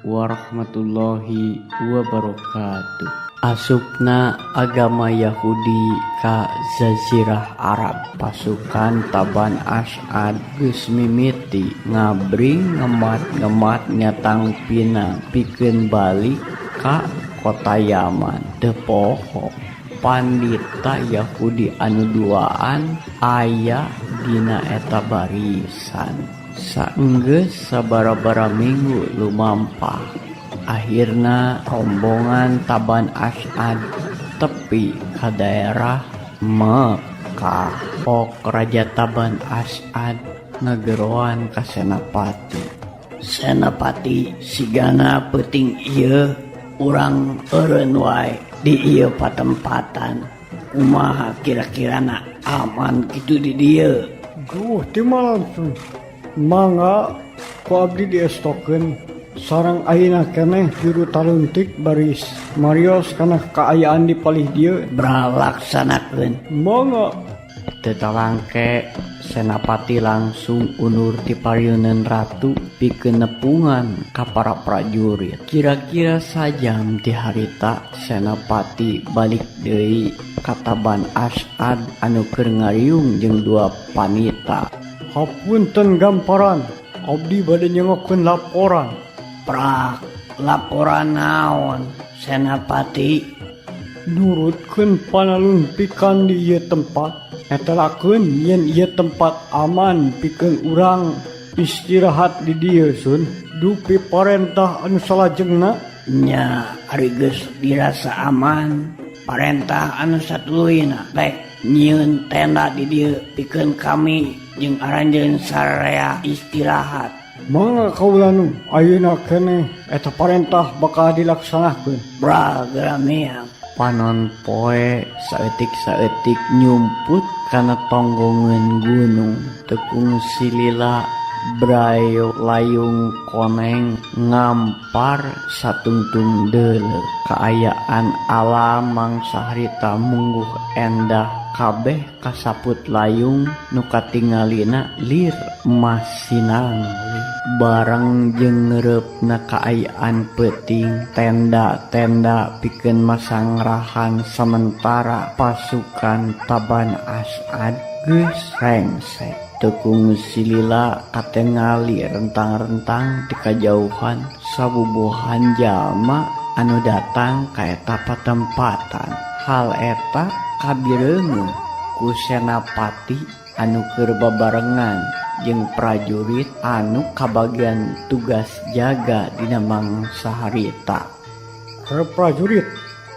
warahmatullahi wabarakatuh. Asupna agama Yahudi ka Jazirah Arab, pasukan Taban As'ad geus mimiti ngabring ngemat-ngemat nyatang pinang pikeun balik ka kota Yaman. Teu poho pandita Yahudi anu duaan aya dina eta barisan. Saenggeus sababaraha minggu lumampah, akhirna rombongan Taban As'ad tepi ka daerah Mekkah. Pok Raja Taban As'ad ngageroan ka Senapati. "Senapati, sigana peuting ieu urang eureun wae di ieu patempatan. Kumaha kira-kirana, aman kitu di dieu?" Duh, ti langsung. Mangga ku abdi diestokeun sareng ayeuna keneh juru taluntik baris marios kana kaayaan di palih dieu. Bra, laksanakeun. Mangga. Teu talangke Senapati langsung undur ti payuneun ratu pikeun nepungan ka para prajurit. Kira-kira sajam ti harita, Senapati balik deui ka Taban As'ad anu keur ngariung jeung dua panita. Hapunten gamparan, abdi bade nyengokeun laporan. Prak, laporan naon, Senapati? Nurutkeun panalungtikan di ieu tempat, netelakeun yen ieu tempat aman pikeun urang istirahat di dieu, Sun. Dupi parentah anu salajengna. Nya, ari geus dirasa aman, parentah anu satuluyna rek nyieun tenda di dieu pikeun kami jeung aranjeun sararea istirahat. Mangga kaula nu ayeuna keneh eta parentah bakal dilaksanakeun. Bra, geura miang. Panon poe saeutik-saeutik nyumput kana tonggongan gunung. Teu kungsi lila brayo layung koneng ngampar satungtung deuleu. Kaayaan alam mangsa harita mungguh endah, kabeh kasaput layung nu katingalina lir emas sinangling. Bareng jeung ngeureupna kaayaan peuting, tenda-tenda pikeun masangrahan samentara pasukan Taban As'ad geus rengse. Teu kungsi lila katingali rentang-rentang ti kajauhan sabubuhan jalma anu datang ka eta patempatan. Hal eta kabireungeun ku Senapati anu keur babarengan jeung prajurit anu kabagian tugas jaga dina mangsa harita. He prajurit,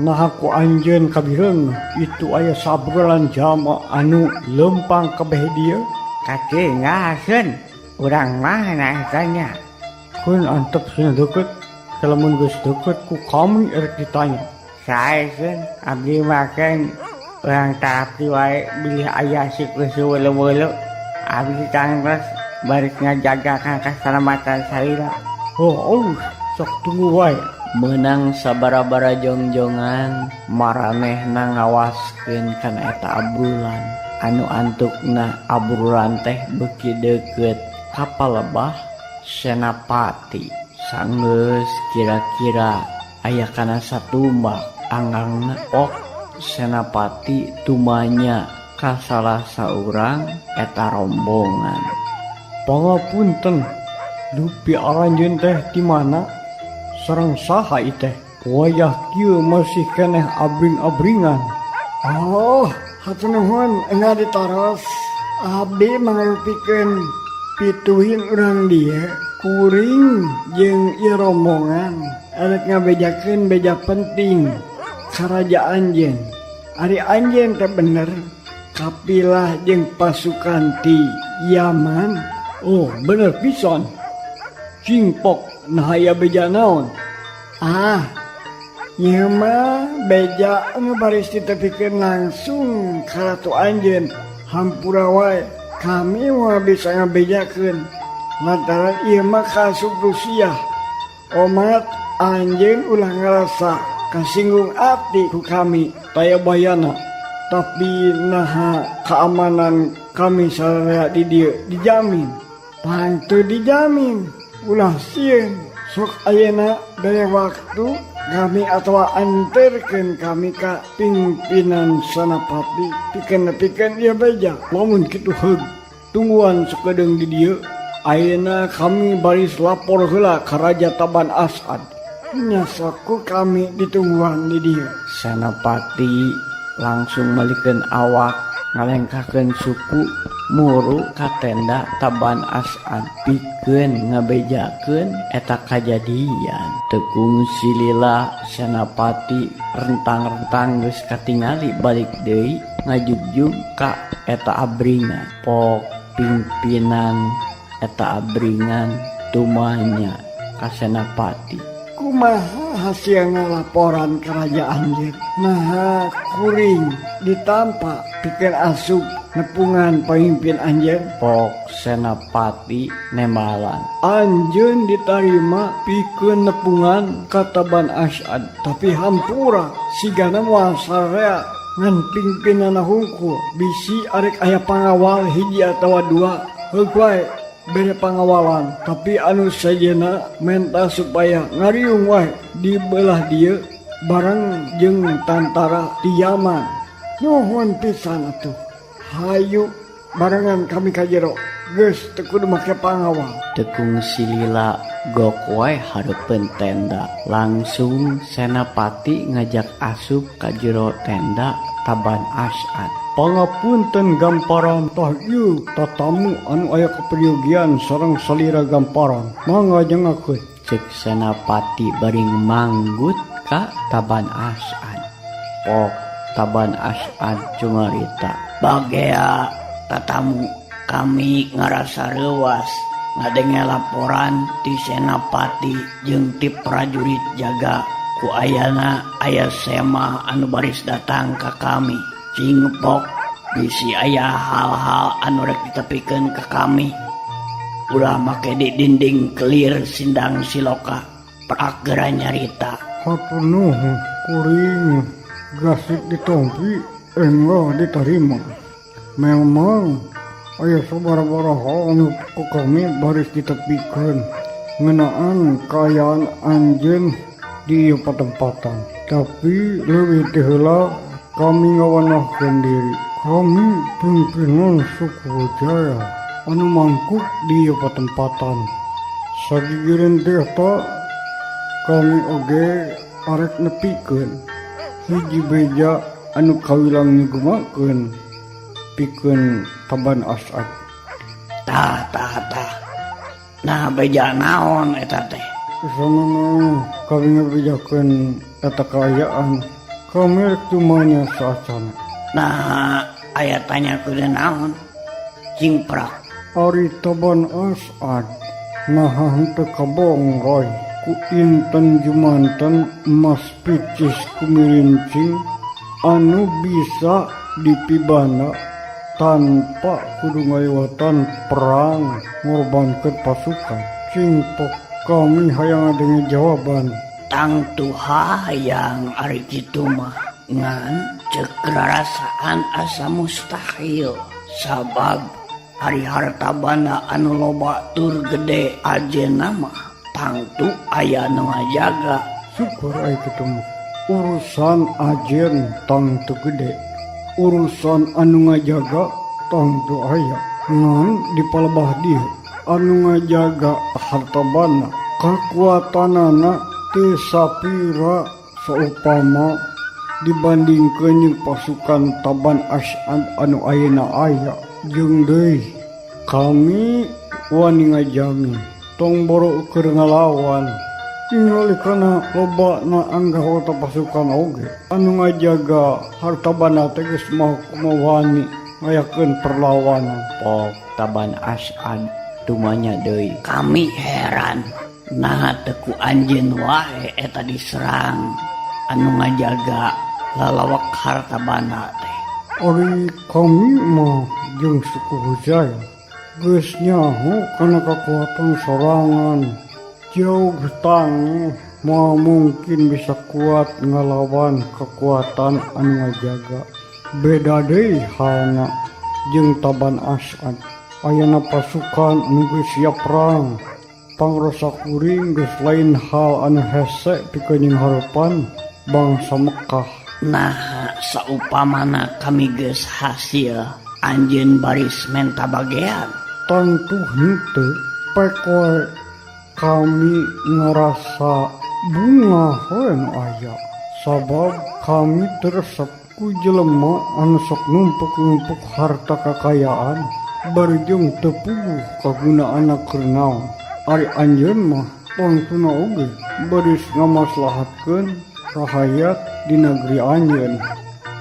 naha ku anjeun kabireung itu aya sabrulan jalma anu leumpang kabeh dieu? Katingal, Sun. Urang mana eta nya? Keun, antep cenah deukeut. Lamun geus deukeut ku kami erek ditanya. Sae, Sun, abdi mah kan urang tarapti wae bilih aya siklus weuleu-weuleu. Abdi tangtos baris ngajaga kana kasalamatan salira. Oh, alus, sok tunggu wae. Meunang sabaraha jongjongan maranehna ngawaskeun kana eta abrulan anu antukna abrulan teh beuki deukeut ka palebah Senapati. Sanggeus kira-kira aya kana satumbak anggangna, pok Senapati tumanya ka salah saurang eta rombongan. Pangapunten, dupi aranjeun teh ti mana? Sareng saha ieu teh? Wayah kieu masih keneh abring-abringan. Oh, hatur nuhun enggal ditaros. Abdi mangrupikeun pituhin urang dieu, kuring jeung ieu rombongan erek ngabejakeun beja penting ka raja anjeun. Ari anjeun teh bener kapilah jeung pasukan ti Yaman? Oh, bener pisan. Cingpok, nah aya beja naon? Ah, ieu mah beja anu baris ditepikeun langsung ka ratu anjeun. Hampura wae, kami moal bisa ngabejakeun lantaran ieu mah kaasup Rusia. Omat anjeun ulah ngarasa kasinggung ati ku kami. Taya bayana. Tapi naha keamanan kami sararea di dieu dijamin? Tangtu dijamin. Ulah sieun. Sok ayeuna bere waktu kami atawa anterkeun kami ka pimpinan Senapati pikeun nepikeun ieu beja. Lamun kitu heug, tungguan sakedeung di dieu. Ayeuna kami baris lapor heula ka Raja Taban Asad. Nya sok ku kami ditungguan di dieu. Senapati langsung malikeun awak ngalengkahkeun suku muru ka tenda Taban Asad pikeun ngabejakeun eta kajadian. Teu kungsi lila Senapati rentang-rentang geus katingali balik deui ngajugjug ka eta abringan. Pok pimpinan eta abringan tumanya ka Senapati. Kumaha hasilna laporan ka raja anjeun? Naha kuring ditampa pikeun asup nepungan pamimpin anjeun? Pok Senapati nembalan. Anjeun ditarima pikeun nepungan ka Taban Asad, tapi hampura sigana moal sararea ngan pimpinanna hungkul. Bisi arek aya pangawal hiji atawa dua, heug wae bere pangawalan, tapi anu sejenna menta supaya ngariung wae di belah dieu bareng jeung tantara ti Yaman. Nuhun pisan atuh. Hayu barengan kami ka jero. Geus teu kudu make pangawal. Teu kungsi lila gok wae hareupeun tenda. Langsung Senapati ngajak asup ka jero tenda Taban Asad. Pangapunten Gamparan, tah ieu tatamu anu aya kaperyogian sareng salira Gamparan. Mangga jengakeun. Ceuk Senapati bari manggut ka Taban Asad. Pok Taban Asad cumarita. Bagea tatamu, kami ngarasa reuas ngadenge laporan ti Senapati jeung ti prajurit jaga ku ayana aya semah anu baris datang ka kami. Cingpok bisi aya hal-hal anu rek ditepikeun ka kami. Ulah make di dinding kelir sindang siloka prak geura nyarita. Hatur nuhun kuring gasik ditompi enggal ditarima. Memang aya sabaraha anu ku kami baris ditepikeun ngeunaan kaayaan anjeun di ieu patempatan. Tapi leuwih ti heula kami ngawanahkeun diri. Kami pimpinan suku Wijaya anu mangkuk di ieu patempatan. Sagigireun teh eta kami oge arek nepikeun hiji beja anu kawilang nyugemakeun pikeun Taban Asad. Tah tah tah. Nah beja naon eta teh? Sanana kami ngabejakeun eta kaayaan. Kami rek tumanya saacana. Nah aya tanya kudu naon? Cingprak. Ari Taban Asad naha henteu kabonggoy ku inten jumanten emas picis kumirincing anu bisa dipibana tanpa kudu ngaliwatan perang ngorbankeun pasukan. Cingpok kami hayang ngadenge jawaban. Tangtu hayang ari kitu mah ngan ceuk rarasaan asa mustahil sabab ari harta banda anu loba tur gede ajenna mah tangtu aya nu ngajaga. Syukur ai kitu mah. Urusan ajen tangtu gede, urusan anu ngajaga tangtu aya. Ngan di palebah dieu anu ngajaga harta banda kakuatanana teu sapira saupama dibandingkeun jeung pasukan Taban Asad anu ayeuna aya. Jeung deui kami wani ngajamin tong boro keur ngalawan. Tingali kana lobana anggota pasukan oge anu ngajaga harta banda teh geus moal kumawani ngayakeun perlawanan. Pok Taban Asad tumanya deui. Kami heran naha teu ku anjeun wae eta diserang anu ngajaga lalawak harta banda teh. Ari kami mah jeung suku Hujaya geus nyaho kana kakuatan sorangan. Jauh tangguh moal mungkin bisa kuat ngalawan kekuatan anu ngajaga. Beda deui halna jeung Taban Asad. Ayana pasukan anu geus siap perang. Pangrasa kuring geus lain hal anu hese pikeun nyingharepan bangsa Mekah. Nah, saupamana kami geus hasil, anjeun baris menta bagean? Tangtu henteu, pek wae kami ngarasa bungah we nu aya. Sabab kami teu resep ku jelema anu sok numpuk-numpuk harta kakayaan bari jeung teu puguh kagunaanna keur naon. Ari anjeun mah tangtuna oge baris ngamaslahatkeun rahayat di negeri anjeun.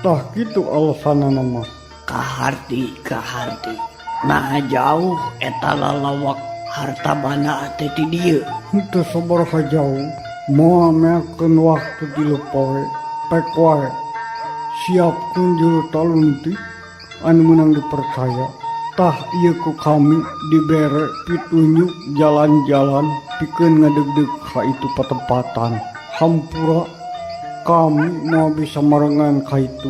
Tah kitu alasanana mah. Kaharti, kaharti. Nah, jauh eta lalawak harta banda teh ti dieu? Henteu sabaraha jauh, moal meakeun waktu 3 poe. Pek wae siapkeun juru taluntik anu meunang dipercaya. Tah ieu ku kami dibere pitunjuk jalan-jalan pikeun ngadegdeg ka itu patempatan. Hampura kami moal bisa marengan ka itu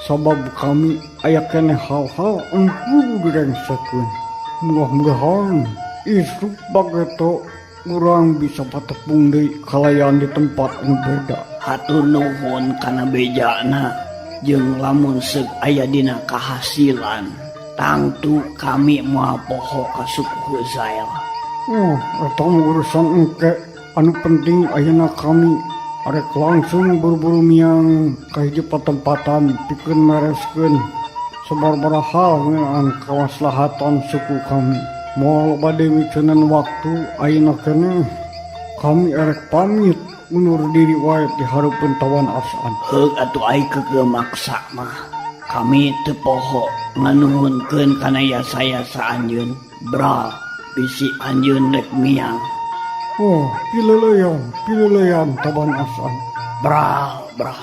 sabab kami aya keneh hal-hal anu kudu direngsekeun. Mudah-mudahan isuk bageto urang bisa patepung deui kalayan di tempat anu beda. Hatur nuhun kana bejana jeung lamun seuk aya dina kahasilan tangtu kami moal poho ka suku Huzail. Oh, eta mah urusan engke. Anu penting ayeuna kami arek langsung buru-buru miang ka hiji patempatan pikeun mereskeun sabaraha hal ngeunaan kamaslahatan suku kami. Moal bade miceunan waktu ayeuna keneh kami erek pamit undur diri wae di hareupeun tawan As'ad. Heug atuh ai keukeuh maksa mah. Kami teu poho nganuhunkeun kana yasa-yasa anjeun. Bral, bisi anjeun rek miang. Oh, pileleyan, pileleyan taban As'ad. Bral, bral.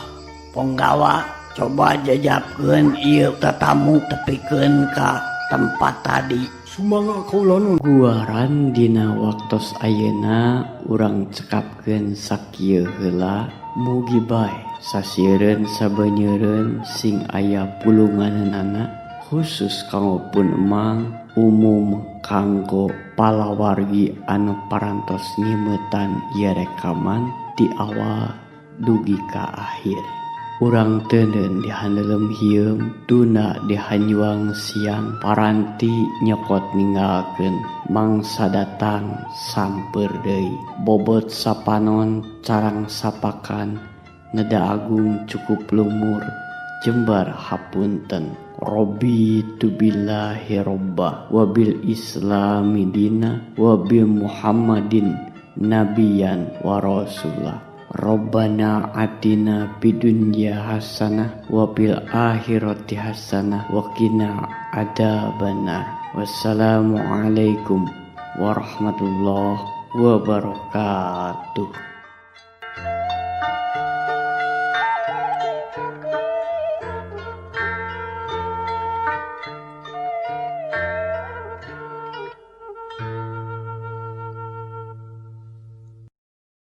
Ponggawa coba jajapkeun ieu tetamu tepikeun ka tempat tadi. Sumangga kaula nun. Guaran dina waktos ayeuna urang cekapkeun sakieu heula. Mugi bae sasieureun sabenyeureun sing aya pulunganana khusus kanggo pun emang, umum kanggo palawargi anu parantos nyimetan ieu rekaman ti awal dugi ka akhir. Urang teuneun di handelem hieum, tuna di hanjuang siang, paranti nyokot ninggalkeun mangsa datang samper deui. Bobot sapanon carang sapakan, neda agung cukup lumur, jembar hapunten. Robi billahi robba wabil islami dina wabil Muhammadin nabiyan wa rasulah. Rabbana atina fid dunya hasanah wa fil akhirati hasanah wa qina adzabannar. Wassalamualaikum warahmatullahi wabarakatuh.